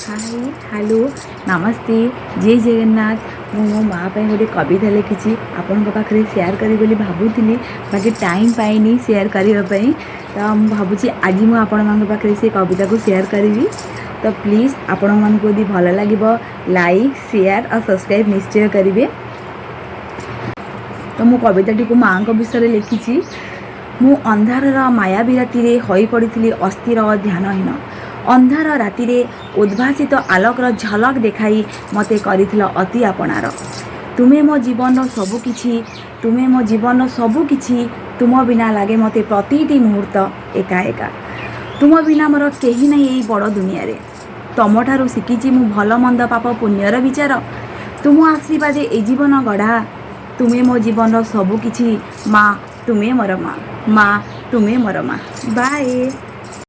High, hello, ନମସ୍ତେ, ଜୟ ଜଗନ୍ନାଥ। ମୁଁ ମୋ ମା ପାଇଁ ଗୋଟେ କବିତା ଲେଖିଛି, ଆପଣଙ୍କ ପାଖରେ ସେୟାର କରିବି ବୋଲି ଭାବୁଥିଲି, ବାକି ଟାଇମ୍ ପାଇନି ସେୟାର କରିବା ପାଇଁ। ତ ମୁଁ ଭାବୁଛି ଆଜି ମୁଁ ଆପଣମାନଙ୍କ ପାଖରେ ସେ କବିତାକୁ ସେୟାର କରିବି। ତ ପ୍ଲିଜ୍, ଆପଣମାନଙ୍କୁ ଯଦି ଭଲ ଲାଗିବ, ଲାଇକ୍, ସେୟାର ଆଉ ସବସ୍କ୍ରାଇବ୍ ନିଶ୍ଚୟ କରିବେ। ତ ମୁଁ କବିତାଟିକୁ ମାଆଙ୍କ ବିଷୟରେ ଲେଖିଛି। ମୁଁ ଅନ୍ଧାରର ମାୟାବୀ ରାତିରେ ହୋଇପଡ଼ିଥିଲି ଅସ୍ଥିର, ଧ୍ୟାନହୀନ। ଅନ୍ଧାର ରାତିରେ ଉଦ୍ଭାସିତ ଆଲୋକର ଝଲକ ଦେଖାଇ ମୋତେ କରିଥିଲ ଅତି ଆପଣାର। ତୁମେ ମୋ ଜୀବନର ସବୁ କିଛି, ତୁମେ ମୋ ଜୀବନର ସବୁ କିଛି। ତୁମ ବିନା ଲାଗେ ମୋତେ ପ୍ରତିଟି ମୁହୂର୍ତ୍ତ ଏକା ଏକା। ତୁମ ବିନା ମୋର କେହି ନାହିଁ ଏଇ ବଡ଼ ଦୁନିଆରେ। ତମଠାରୁ ଶିଖିଛି ମୁଁ ଭଲ ମନ୍ଦ, ପାପ ପୁଣ୍ୟର ବିଚାର। ତୁମ ଆଶୀର୍ବାଦେ ଏ ଜୀବନ ଗଢ଼ା। ତୁମେ ମୋ ଜୀବନର ସବୁ କିଛି ମା, ତୁମେ ମୋର ମା, ମା ତୁମେ ମୋର ମା। ବାଏ।